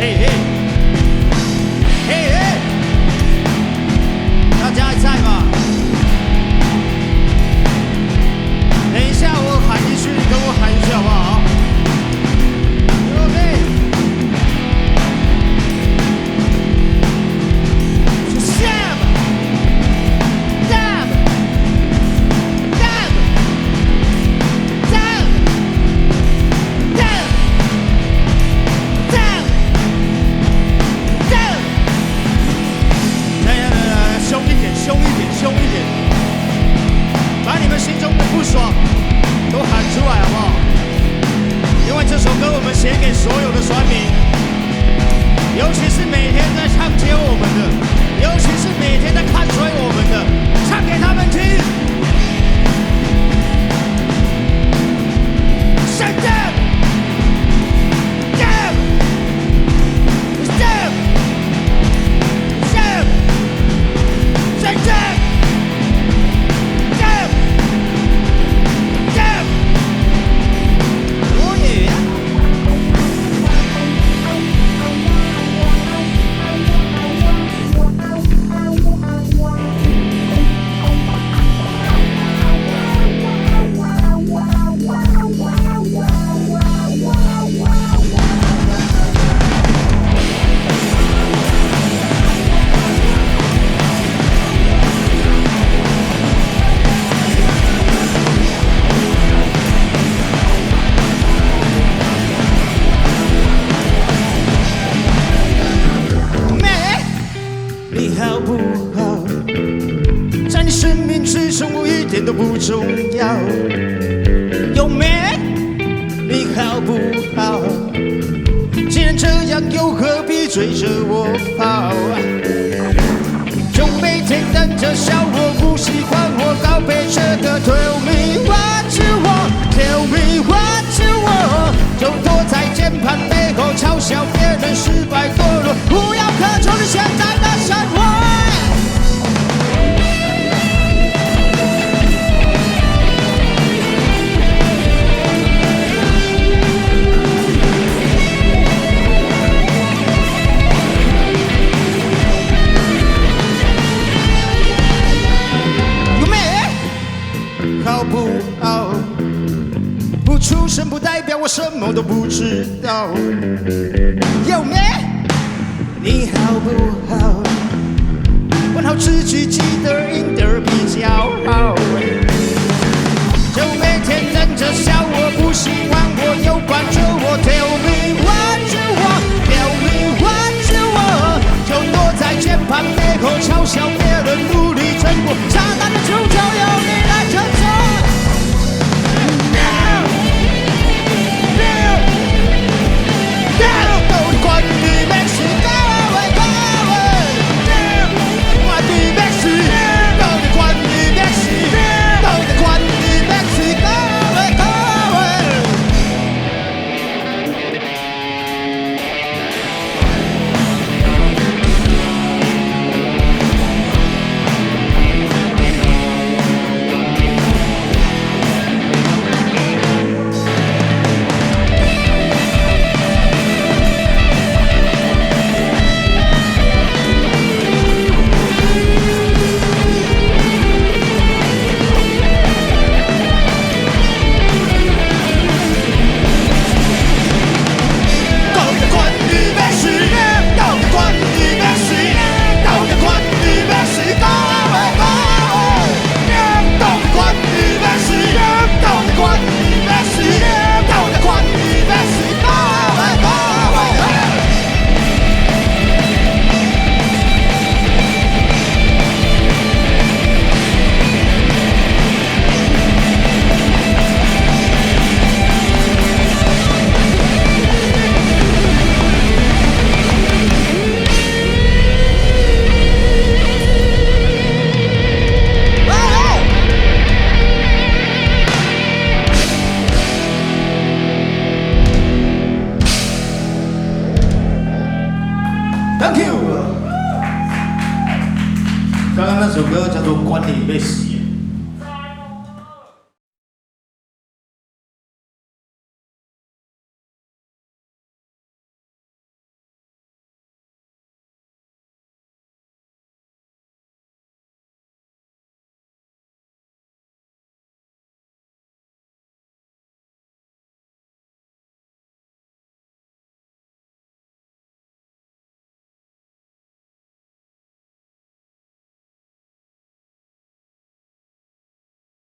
嘿嘿，嘿嘿，大家还在嗎？等一下我喊一句，你跟我喊一句好不好？OK。Stab! Stab! Stab! Stab! Stab! Stab! Stab! 来來來來，兇一點，兇一點，兇一點，把你們心中的不爽都喊出來，好不好？因為這首歌我們寫給所有的酸民，尤其是每天在唱街我們的，尤其是每天在看衰我們的，唱給他們聽。Shut up! Stop! Stop! Stop! Shut up! Stop! Stop! Oh yeah! 妹，你好不好？在你生命之中，我一點都不重要。有妹，你好不好？既然這樣，又何必追着我跑？就每天等着笑我不喜歡我，告別這個 Tell me what you want, tell me what you want，就躲在鍵盤背後嘲笑別人失敗墮落，不要苛求你現在的生活。有沒？好不好？不出聲不代表我什麼都不知道。有沒？你好不好？問好自己，記得贏得比較好。就每天等着笑我不喜歡我，又關注我。Tell me what you want, tell me what you want，就躲在鍵盤背後嘲笑別人努力成果，撒旦的詛咒由你來承受。到底關你咩事？關你咩事？到底關你咩事？到底關你咩事？到底關你咩事？到底關你咩事？到底關你咩事？到底關你咩事？到底關你咩事？到底關你咩事？Thank you。剛剛那首歌叫做《關你咩事》。